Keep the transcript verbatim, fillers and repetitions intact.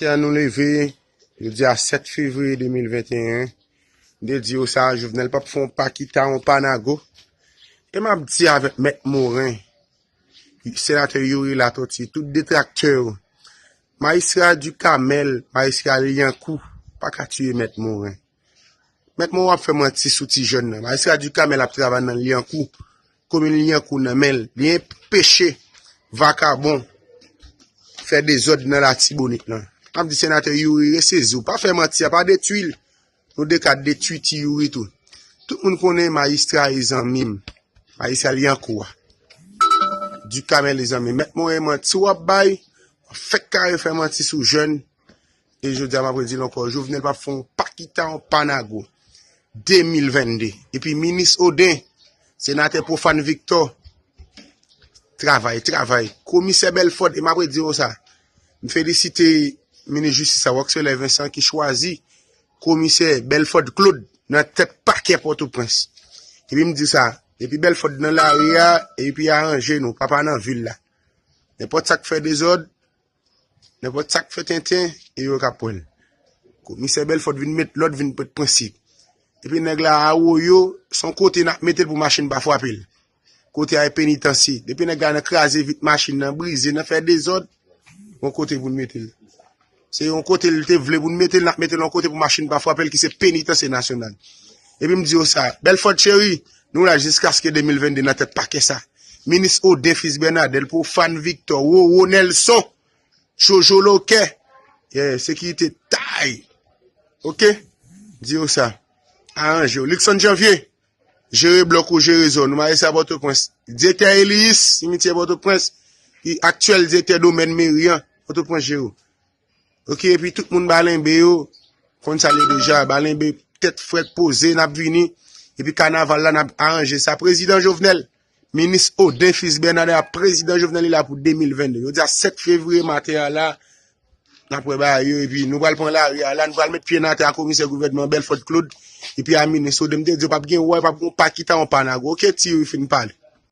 Maten an nou leve, jodi a sèt fevriye de mil venteyen, m te di yo sa, Jovenel p ap fè yon pa kita, yon pa nago. E m ap di avèk Mèt Moren, Senatè Youri Latortue, tout detraktè yo, Majistra Ducamel, Majistra Liancourt, pa ka tiye Mèt Moren. Mèt Moren ap fè manti sou ti jèn nan. Majistra Ducamel ap travay nan Liancourt, komin Liancourt nan men l. Li enpeche vakabon fè dezòd nan Latibonit lan. M ap di Senatè Youri, resezi w, pa fè manti a, pa detwi l. Nou de ka detwi ti Youri tou. Tout moun konnen majistra e zanmi m. Majistra Liancourt a. Ducamel e zanmi m. Mèt Moren, manti w ap bay, w ap fèk kare fè manti sou jèn. E jodi a m ap redi l ankò, Jovenel p ap fè yon pa kita, yon pa nago. De mil vennde. Epi minis Oden, senatè Profane Victor, travay, travay. Komisè Belford, e m ap redi yo sa. M felisite minis jistis la, Roxfeller Vincent, ki chwazi komisè Belford Claude nan tèt pakè Pòtoprens. Epi m di sa, depi Belford nan lari a, epi aranje nou, papa nan vil la. Nenpòt sa k fè dezòd, nenpòt sa k fè tenten, e yo k ap pran l. Komisè Belford vin met lòd, vin met prensip. Epi nèg la, Awoyo, se yon kote n ap mete l pou machin pa frape l. Kote a e penitansye. Depi nèg la nan kraze vit machin nan, brize, nan fè dezòd, yon kote pou n mete l. Se yon kote l te vle pou n mete l, n ap mete l yon kote pou machin pa frape l, ki se penitansye nasyonal. Epi m di yo sa, Belford cheri, nou la jiskaske de mil vennde nan tèt pakè sa. Minis Oden, Fils Bernadel, Profane Victor, Roro Nelson, Jojo Lokè, yeah, sekirite tay. Oke? Di yo sa. Aranje w. Luckson Janvier, jere blòk ou, jere zòn ou. Majistra Pòtoprens. Direktè Eliis, simityè Pòtoprens, ki aktyèl direktè domèn meri an, Pòtoprens jere w. Oke, epi tout moun ba lenbe yo, konn sa l ye deja, ba lenbe, tèt frèt poze, n ap vini, epi kanaval la, n ap aranje sa. Prezidan Jovenel, minis Oden, Fils Bernadel, a prezidan Jovenel, li la pou de mil vennde. Jodi a sèt fevriye maten an la, n ap wè bagay yo, epi nou pral pran lari a la, nou pral met pye n atè a komisè gouvènman Belford Claude, epi a minis Oden, m te di yo p ap gen wè, p ap gen pa kita, yon pa nago. Oke, ti Youri fin pale.